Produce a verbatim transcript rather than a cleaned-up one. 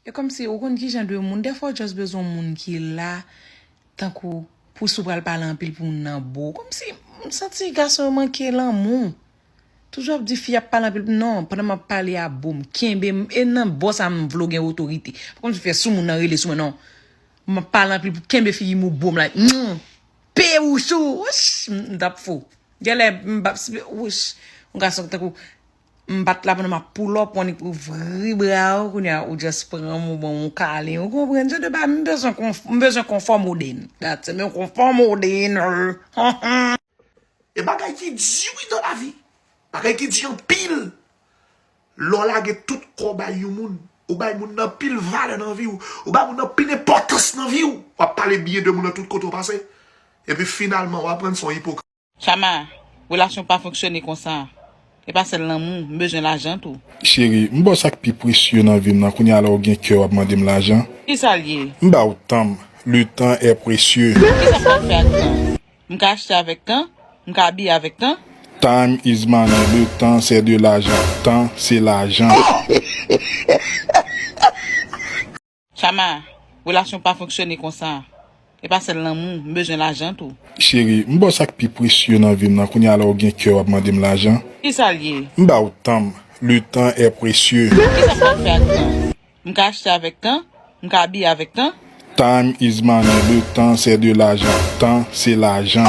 E kòmsi ou konn ki jan de moun, dèfwa ou just bezwen yon moun ki la, tankou pou si w pral pale anpil pou moun nan bo w. Kòmsi m santi gason yo manke lanmou. Toujou ap di fi ap pale anpil, non, pandan m ap pale a bo m, kenbe m, e nan bò sa m vle w gen otorite. Pa kòmsi fè sou moun nan rele sou mwen, non. M ap pale anpil pou kenbe figi m ou bo m la. Mm. Pe wouch ou, wouch, m, m t ap fou. Genlè, m p ap, wouch, yon gason tankou, m bat la pandan m ap pull up, ou annik ouvri bra w, kounye a, ou just pran m, ou ban m yon kalen, ou konprann? Jan de ba, m bezwen konf-, m bezwen konfò modèn. That's it, m bezwen konfò modèn. E bagay ki di wi nan lavi. Bagay ki di anpil. Lè w lage tout kò w bay yon moun, ou bay moun nan pil valè nan vi w, ou bay moun nan pil enpòtans nan vi w, w ap pale byen de moun nan tout kote w pase. Epi finalman, w aprann se yon ipokrit. Chama, relasyon pa fonksyone konsa. E pa sèl lanmou, m bezwen lajan tou. Cheri, m ba w sa k pi presye nan vi m nan, kounye a la w gen kè w ap mande m lajan. Kisa l ye? M ba w tan m. Le temps est précieux. Kisa m pral fè ak tan? M ka achte avèk tan, m ka abiye avèk tan. Time is money. Le temps c'est de l'argent. Tan se lajan. Chama, relasyon pa fonksyone konsa. E pa sèl lanmou, m bezwen lajan tou. Cheri, m ba w sa k pi presye nan vi m nan, kounye a la w gen kè w ap mande m lajan. Kisa l ye? M ba w tan m. Le temps est précieux. Kisa m pral fè ak tan? M ka achte avèk tan, m ka abiye avèk tan. Time is money. Le temps c'est de l'argent. Tan se lajan.